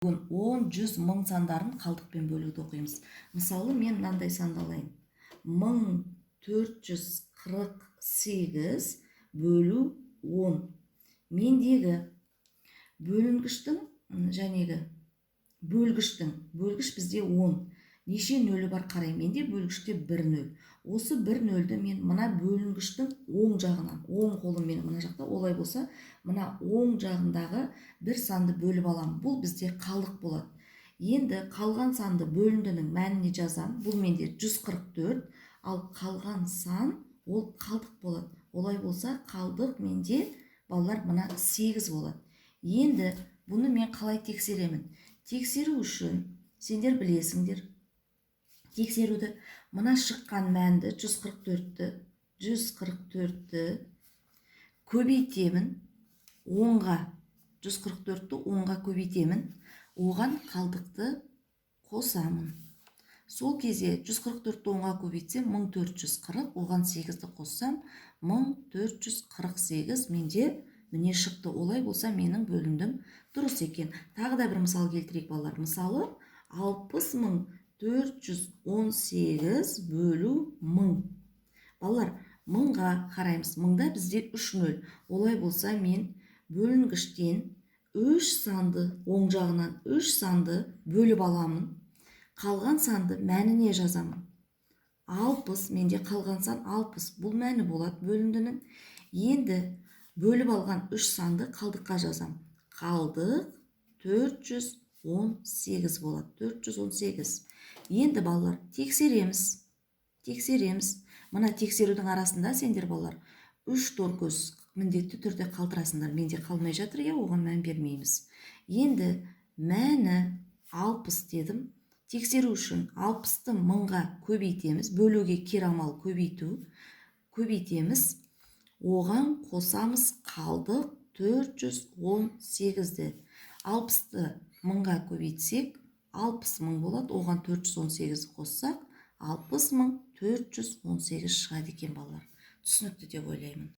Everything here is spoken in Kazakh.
Бүгін 10, 100, 1000 сандарын қалдықпен бөлуді оқимыз. Мысалы, мен мынандай санды алайын: 1448 бөлу 10. Мендегі бөлінгіштің, жәнегі бөлгіштің, бөлгіш бізде 10, неше нөлі бар, қараймын. Менде бөлгіште бір нөл. Осы бір нөлді мен мына бөлінгіштің оң жағынан, оң қолым менің мына жақта, олай болса, мына оң жағындағы бір санды бөліп аламын. Бұл бізде қалдық болады. Енді қалған санды бөліндінің мәніне жазамын. Бұл менде 144, ал қалған сан ол қалдық болады. Олай болса, қалдық менде, балалар, мына 8 болады. Енді бұны мен қалай тексеремін? Тексеру үшін сендер білесіңдер тексеруді. Мына шыққан мәнді, 144-ті, 144-ті көбейтемін 10-ға. 144-ті 10-ға көбейтемін, оған қалдықты қосамын. Сол кезде 144-ті 10-ға көбейтсем, 1440, оған 8-ді қоссам, 1448 менде, міне, шықты. Олай болса, менің бөліндім дұрыс екен. Тағы да бір мысал келтірейік, балалар. Мысалы, 60418 бөлу 1000. Балалар, мыңға қараймыз. Мыңда бізде үш нөл. Олай болса, мен бөлінгіштен үш санды, оң жағынан үш санды бөліп аламын, қалған санды мәніне жазамын. 60, менде қалған сан 60, бұл мәні болады бөліндінің. Енді бөліп алған үш санды қалдыққа жазамын. Қалдық 418 болады, 418. Енді, балалар, тексереміз, тексереміз. Мына тексерудің арасында сендер, балалар, үш торкөз міндетті түрде қалдырасыңдар. Менде қалмай жатыр, иә, оған мән бермейміз. Енді мәні 60 дедім. Тексеру үшін 60-ты 1000-ға көбейтеміз. Бөлуге кері амал көбейту. Көбейтеміз, оған қосамыз қалдық 418-ді. 60-ты 1000-ға көбейтсек, 60 000 болады. Оған 418 қоссақ, 60 418 шығады екен, балалар. Түсінікті деп ойлаймын.